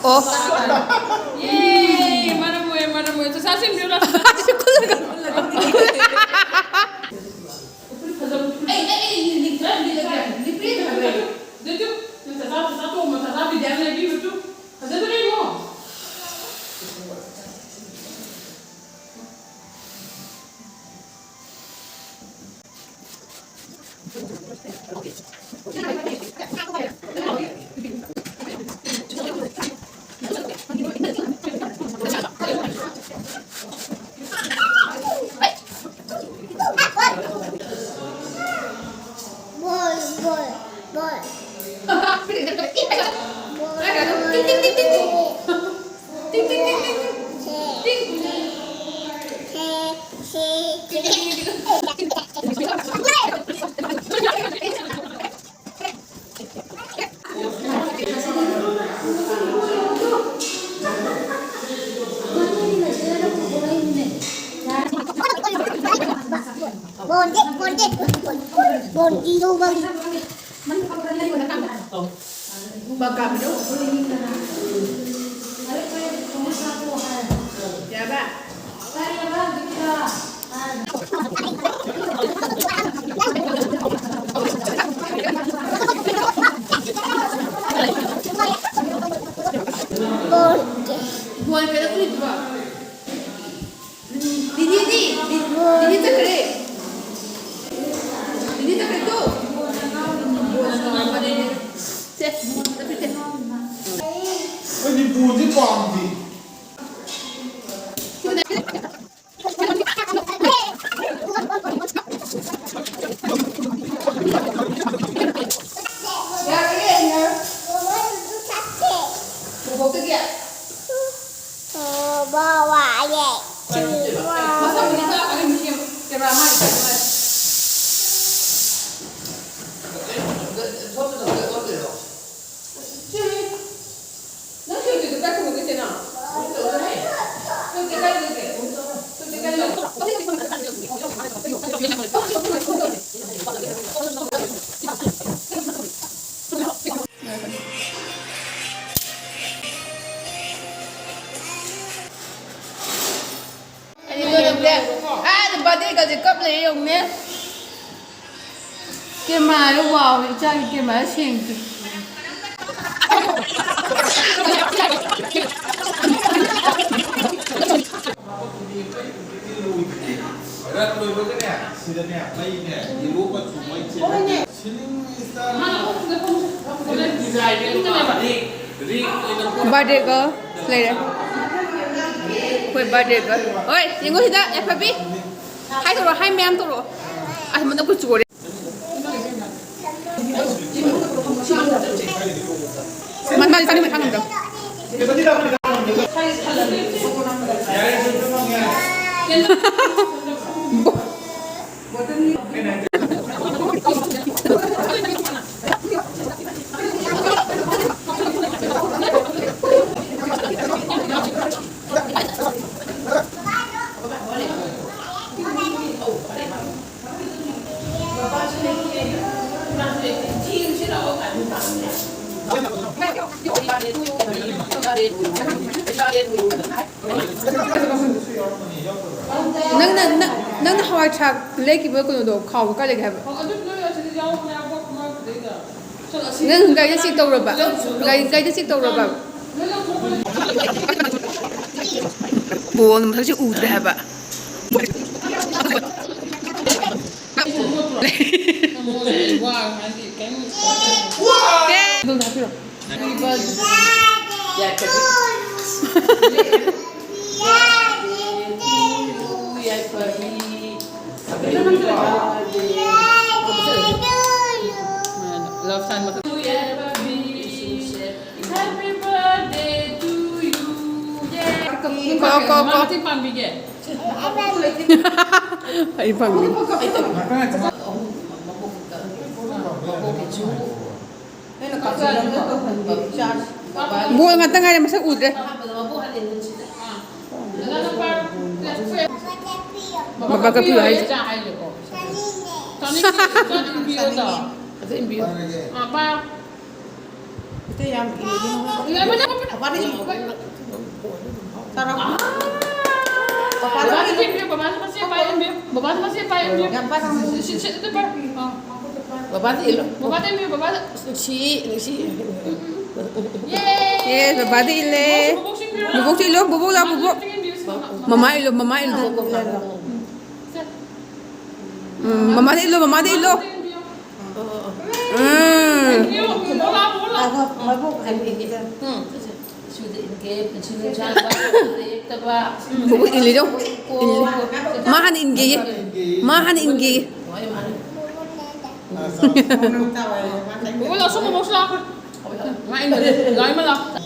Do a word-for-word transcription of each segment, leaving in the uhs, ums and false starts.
ꯑꯣ꯫ ꯌꯦ! ꯃꯔꯝ ꯑꯣꯏ, ꯃꯔꯝ ꯑꯣꯏ꯫ ꯆꯥꯆꯥ ꯁꯤꯡꯕꯤꯌꯨ ꯂꯥꯎ꯫ ꯑꯩ, ꯑꯩ, ꯑꯩ, ꯂꯤꯛ ꯈꯔ ꯂꯤꯛꯂꯒꯦ꯫ ꯂꯤꯛ ꯄꯤꯔꯤꯗ ꯍꯥꯏꯕ꯫ ꯑꯗꯨ, ꯅꯪ ꯆꯥꯆꯥ, ꯆꯥꯆꯥ ꯇꯣꯝꯕ, ꯆꯥꯆꯥ ꯕꯤꯗ꯭ꯌꯥ ꯂꯩꯕꯤꯌꯨ ꯇꯨ꯫ ꯐꯖꯗ꯭ꯔꯦ ꯏꯕꯨꯡꯉꯣ꯫ Boy, boy, boy. Boy, boy. Ting, ting, ting, ting. Ting, ting, ting, ting. Ting. ꯕꯣꯜ ꯀꯩꯗꯧ ꯎꯔꯤꯗꯨꯕꯣ? ꯗꯤꯗꯤꯗꯤ? ꯗꯤ-, ꯗꯤꯗꯤ ꯆꯠꯈ꯭ꯔꯦ꯫ ꯗꯤꯗꯤ ꯆꯠꯈ꯭ꯔꯦ ꯇꯨ꯫ ꯁꯦ, ꯆꯠꯈ꯭ꯔꯦ ꯁꯦ꯫ ꯑꯩꯗꯤ ꯕꯣꯜꯗꯤ ꯄꯥꯝꯗꯦ꯫ ꯌꯥꯔꯣꯏꯌꯦ, ꯌꯥꯔꯣꯏ꯫ ꯕꯣꯕꯣꯛꯇꯒꯤ? ꯃꯁꯛꯄꯨꯗꯤ ꯇꯥꯛꯑꯒ ꯃꯤꯡꯁꯦꯜ ꯀꯦꯃꯦꯔꯥ ꯃꯥꯏꯗ ꯇꯥꯛꯑꯒ꯫ ꯅꯪ ꯁꯦꯜꯐꯤꯗꯣ ꯀꯥꯏ ꯊꯝꯃꯒꯦ, ꯆꯦ ꯅꯪ? ꯁꯦꯜꯐꯤ ꯀꯥꯏ ꯂꯩꯒꯦ? ꯁꯦꯜꯐꯤ ꯀꯥꯏ ꯂꯩꯒꯦ? ꯑꯥꯗ ꯕꯥꯔꯗꯦꯒꯁꯦ ꯀꯞ ꯂꯩ ꯌꯦꯡꯉꯨꯅꯦ꯫ ꯀꯦꯃꯦꯔꯥꯗ ꯋꯥꯎꯔꯦ, ꯏꯆꯥꯒꯤ ꯀꯦꯃꯦꯔꯥ ꯁꯦꯡꯗꯦ꯫ ꯔꯟ ꯂꯣꯏꯕꯒꯅꯦ, ꯁꯤꯗꯅꯦ, ꯃꯩꯅꯦ, yellow ꯃꯆꯨ ꯃꯩ ꯆꯦꯜꯂꯦ꯫ ꯕꯥꯔꯗꯦ ꯒꯔꯜ ꯂꯩꯔꯦ꯫ ꯑꯩꯈꯣꯏ ꯕꯥꯔꯗꯦ ꯒꯔꯜ꯫ ꯍꯣꯏ, ꯌꯦꯡꯉꯨ ꯁꯤꯗ, ꯌꯥꯏꯐꯕꯤ꯫ ꯍꯥꯏ ꯇꯧꯔꯣ, ꯍꯥꯏ ꯃꯌꯥꯝ ꯇꯧꯔꯣ꯫ ꯑꯁ, ꯃꯅꯝ ꯀꯨꯆꯨꯔꯦ꯫ ꯃꯥ-, ꯃꯥꯗꯤ ꯆꯥꯅꯤꯡꯕꯩ ꯈꯥꯡꯉꯝꯗ꯭ꯔꯕ꯫ ꯅꯪꯅ, ꯅꯪ, ꯅꯪꯅ ꯍꯋꯥꯏ ꯊ꯭ꯔꯥꯛ ꯂꯩꯈꯤꯕ ꯀꯩꯅꯣꯗꯣ, ꯈꯥꯎꯗꯣ ꯀꯥꯏ ꯂꯩꯒꯦ ꯍꯥꯏꯕ? ꯅꯪ ꯒꯥꯔꯤꯗ ꯆꯦꯛ ꯇꯧꯔꯕ? ꯒꯥꯔꯤ, ꯒꯥꯔꯤꯗ ꯆꯦꯛ ꯇꯧꯔꯕ? ꯕꯣꯜ ꯃꯁꯛꯁꯦ ꯎꯗ꯭ꯔꯦ ꯍꯥꯏꯕ꯫ Love sign ꯃꯊꯛ꯫ Happy birthday to you. ꯀꯣ, ꯀꯣ, ꯀꯣ꯫ ꯃꯥ ꯃꯇꯦꯡ ꯄꯥꯡꯕꯤꯒꯦ꯫ ꯑꯩ ꯐꯪꯅꯤ꯫ ꯕꯣꯜ ꯉꯥꯛꯇ ꯉꯥꯏꯔꯦ, ꯃꯁꯛ ꯎꯗ꯭ꯔꯦ꯫ ꯕꯕꯥ ꯀꯞꯄꯤꯌꯨ ꯍꯥꯏꯁꯦ꯫ ꯆꯥꯅꯤꯡꯉꯦ꯫ ꯑꯗꯨ ꯏꯟꯕꯤꯌꯨ꯫ ꯑꯥ, ꯄꯥꯏꯌꯣ꯫ ꯏꯇꯩ ꯌꯥꯝ ꯏꯔꯦ, ꯑꯗꯨꯅ ꯏꯔꯦ, ꯏꯔꯦ꯫ ꯃꯄꯥꯗ ꯏ-, ꯆꯥꯔꯛꯑꯣ꯫ ꯕꯕꯥꯁꯨ ꯊꯦꯡꯕꯤꯌꯨ, ꯕꯕꯥꯁꯨ ꯃꯆꯦ ꯄꯥꯏꯍꯟꯕꯤꯌꯨ, ꯕꯕꯥꯁꯨ ꯃꯆꯦ ꯄꯥꯏꯍꯟꯕꯤꯌꯨ꯫ ꯌꯥꯝ ꯄꯥꯏ ꯁꯤ, ꯁꯤ, ꯁꯤ, ꯑꯗꯨ ꯄꯥꯏ꯫ ꯑꯥ꯫ ꯕꯕꯥꯗ ꯏꯜꯂꯣ꯫ ꯕꯕꯥ ꯊꯦꯡꯕꯤꯌꯨ, ꯕꯕꯥꯗ꯫ ꯅꯨꯡꯁꯤ, ꯅꯨꯡꯁꯤ꯫ ꯌꯦ꯫ ꯌꯦ, ꯕꯕꯥꯗ ꯏꯜꯂꯦ꯫ ꯕꯣꯕꯣꯛꯁꯨ, ꯕꯣꯕꯣꯛꯁꯨ ꯏꯜꯂꯣ꯫ ꯕꯣꯕꯣꯛ ꯂꯥꯎ, ꯕꯣꯕꯣꯛ꯫ ꯊꯦꯡꯕꯤꯌꯨ, ꯁꯤ ꯃꯃꯥ꯫ ꯃꯃꯥ ꯏꯜꯂꯣ, ꯃꯃꯥ ꯏꯜꯂꯣ꯫ ꯁꯦ꯫ ꯎꯝ, ꯃꯃꯥꯗ ꯏꯜꯂꯣ, ꯃꯃꯥꯗ ꯏꯜꯂꯣ꯫ ꯊꯦꯡꯕꯤꯌꯨ꯫ ꯎꯝ꯫ ꯊꯦꯡꯕꯤꯌꯨ꯫ ꯕꯣꯕꯣꯛ ꯂꯥꯎ, ꯕꯣꯕꯣꯛ ꯂꯥꯎ꯫ ꯃꯕꯣꯛ ꯍꯥꯏꯕꯤꯒꯦ꯫ ꯎꯝ꯫ ꯏꯁꯨꯗ ꯏꯟꯒꯦ, ꯄꯨꯟꯁꯤ ꯅꯨꯡꯁꯥꯡꯕ, ꯌꯦꯛꯇꯕ꯫ ꯕꯨꯕꯨ ꯏꯜꯂꯤꯗꯣ? ꯏꯜꯂꯤ꯫ ꯃꯥ ꯍꯥꯟꯅ ꯏꯟꯒꯦꯌꯦ꯫ ꯃꯥ ꯍꯥꯟꯅ ꯏꯟꯒꯦꯌꯦ꯫ ꯕꯨꯕꯨ ꯂꯥꯛꯑꯣ, ꯁꯣꯝ ꯕꯨꯕꯣꯛꯁꯨ ꯂꯥꯛꯑꯣ꯫ ꯃꯥ ꯏꯟꯒꯦ꯫ ꯂꯥꯛꯑꯣ, ꯏꯃꯥ ꯂꯥꯛꯑꯣ꯫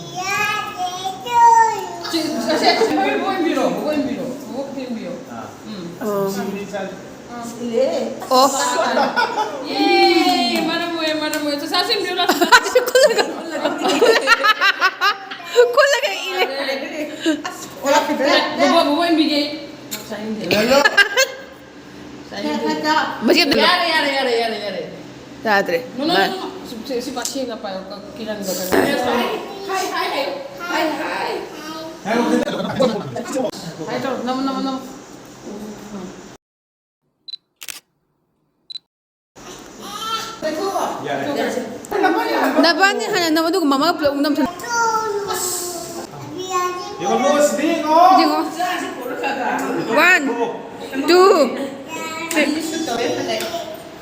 ꯁꯤ, ꯁꯦ, ꯁꯦ, ꯕꯨꯕꯣꯛ ꯏꯟꯕꯤꯔꯣ, ꯕꯨꯕꯣꯛ ꯏꯟꯕꯤꯔꯣ, ꯕꯨꯕꯣꯛ ꯏꯟꯕꯤꯌꯣ꯫ ꯎꯝ꯫ ꯑꯣ꯫ ꯑꯣ꯫ ꯌꯦ! ꯃꯔꯝ ꯑꯣꯏ, ꯃꯔꯝ ꯑꯣꯏ꯫ ꯆꯥꯆꯥꯁꯨ ꯏꯟꯕꯤꯌꯨ ꯂꯥꯎ꯫ ꯀꯨꯜꯂꯒ ꯏꯜꯂꯦ꯫ ꯕꯣꯕꯣ, ꯕꯣꯕꯣ ꯏꯟꯕꯤꯒꯦ꯫ ꯃꯁꯤ ꯑꯝꯇ ꯌꯥꯔꯦ, ꯌꯥꯔꯦ, ꯌꯥꯔꯦ, ꯌꯥꯔꯦ, ꯌꯥꯔꯦ꯫ ꯌꯥꯗ꯭ꯔꯦ꯫ No, no, no, no, no. ꯁꯤ, ꯁꯤ, ꯁꯤ ꯃꯁꯤꯒ ꯄꯥꯏꯌꯣ, ꯀ-, ꯀꯤꯔꯟꯒ ꯀꯩꯅꯣ꯫ ꯍꯥꯏ, ꯍꯥꯏ, ꯍꯥꯏ, ꯍꯥꯏ, ꯍꯥꯏ꯫ ꯍꯥꯏ ꯇꯧꯔꯣ, ꯅꯝꯃꯣ, ꯅꯝꯃꯣ, ꯅꯝꯃꯣ꯫ ꯅꯕꯥꯅꯤ ꯍꯥꯟꯅ ꯅꯝꯃꯣ, ꯑꯗꯨꯒ ꯃꯃꯥꯒ ꯄꯨꯂꯞ ꯑꯃꯨꯛ ꯅꯝꯁꯜꯂꯣ꯫ ꯌꯦꯡꯉꯣ, ꯁꯤꯗ ꯌꯦꯡꯉꯣ꯫ ꯌꯦꯡꯉꯣ꯫ One, two, three.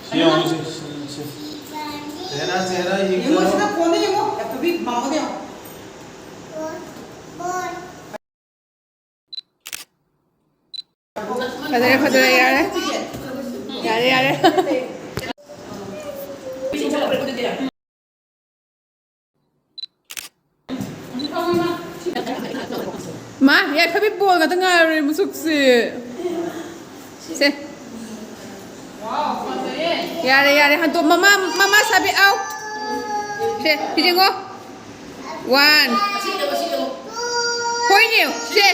ꯁꯤ ꯌꯦꯡꯉꯣ, ꯁꯤ, ꯁꯤ, ꯁꯤ꯫ ꯆꯦꯍꯔꯥ, ꯆꯦꯍꯔꯥ ꯌꯦꯡꯉꯣ, ꯌꯦꯡꯉꯣ꯫ ꯁꯤꯗ ꯐꯣꯟꯗ ꯌꯦꯡꯉꯣ꯫ ꯑꯦ, ꯇꯨꯕꯤ, ꯃꯥꯃꯣꯗ ꯌꯦꯡꯉꯣ꯫ ꯐꯖꯔꯦ, ꯐꯖꯔꯦ, ꯌꯥꯔꯦ꯫ ꯌꯥꯔꯦ, ꯌꯥꯔꯦ꯫ ꯃꯥ, ꯌꯥꯏꯐꯕꯤ ꯕꯣꯜ ꯉꯥꯛꯇ ꯉꯥꯏꯔꯦ ꯃꯁꯛꯁꯦ꯫ ꯁꯦ꯫ ꯌꯥꯔꯦ, ꯌꯥꯔꯦ, ꯍꯟꯇꯣꯛ꯫ ꯃꯃꯥ, ꯃꯃꯥ ꯁꯥꯕꯤ ꯑꯥꯎ꯫ ꯁꯦ, ꯁꯤ ꯌꯦꯡꯉꯣ꯫ One. ꯍꯣꯏꯅꯦ, ꯁꯦ,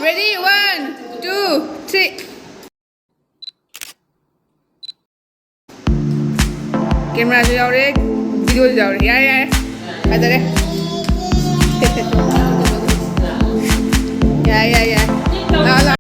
ready, one, two, three. ꯀꯦꯃꯦꯔꯥꯁꯨ ꯌꯥꯎꯔꯦ, ꯚꯤꯗꯤꯑꯣꯁꯨ ꯌꯥꯎꯔꯦ꯫ ꯌꯥꯔꯦ, ꯌꯥꯔꯦ, ꯐꯖꯔꯦ꯫ ꯌꯥꯔꯦ, ꯌꯥꯔꯦ, ꯌꯥꯔꯦ꯫ ꯂꯥꯛꯑꯣ, ꯂꯥꯛꯑꯣ꯫